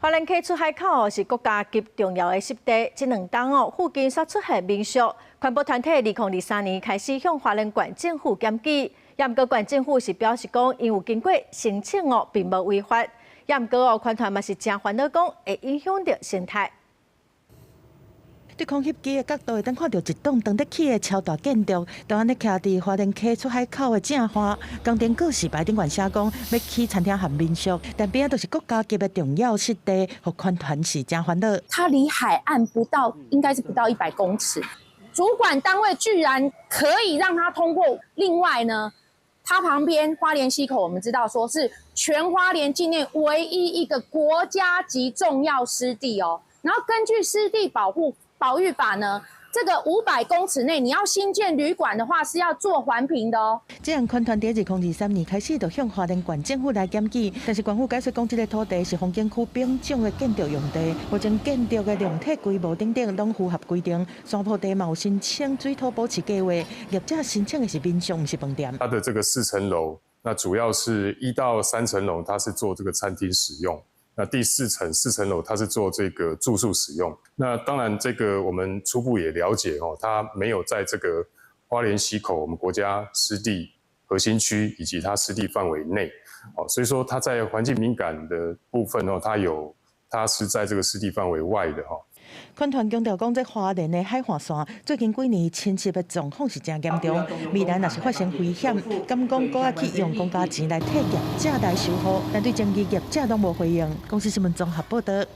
花蓮溪出海口是國家級重要的濕地，這兩冬哦附近煞出現民宿，環保團體2023年開始向花蓮縣政府檢舉，毋過縣政府是表示講，𪜶有經過申請哦，並無違法。毋過哦，環團嘛是誠煩惱，講會影響著生態。對空翕機的角度，會當看著一棟當咧起的超大建築，就按呢徛佇花蓮溪出海口的正岸。工程告示牌頂懸寫講欲起餐廳和民宿，但邊仔都是國家級的重要濕地，予環團是誠煩惱。它離海岸不到，應該是不到100公尺。主管單位居然可以讓它通過。另外呢，它旁邊花蓮溪口，我們知道說是全花蓮境內唯一一個國家級重要濕地哦。然後根據濕地保護保育法呢，這個500公尺內你要新建旅館的話，是要做環評的哦。這項環團佇2023年開始就向花蓮縣政府來檢舉，但是縣府解釋講，這个土地是風景區丙種的建築用地，目前建築的量體規模等等攏符合規定。山坡地嘛有申請水土保持計劃，業者申請的是民宿，毋是飯店。它的這個四層樓，那主要是1到3層樓，它是做這個餐廳使用。那第四層四層樓，它是做這個住宿使用。那當然，這個我們初步也了解哦，它沒有在這個花蓮溪口我們國家濕地核心區以及它濕地範圍內，哦，所以說它在環境敏感的部分哦，它是在這個濕地範圍外的哈。環團強調講，這花蓮的海岸線最近幾年侵蝕的狀況是誠嚴重，未來若是發生危險，敢講閣愛去用公家錢來替業者來修復，但對爭議業者攏無回應。公視新聞綜合報導。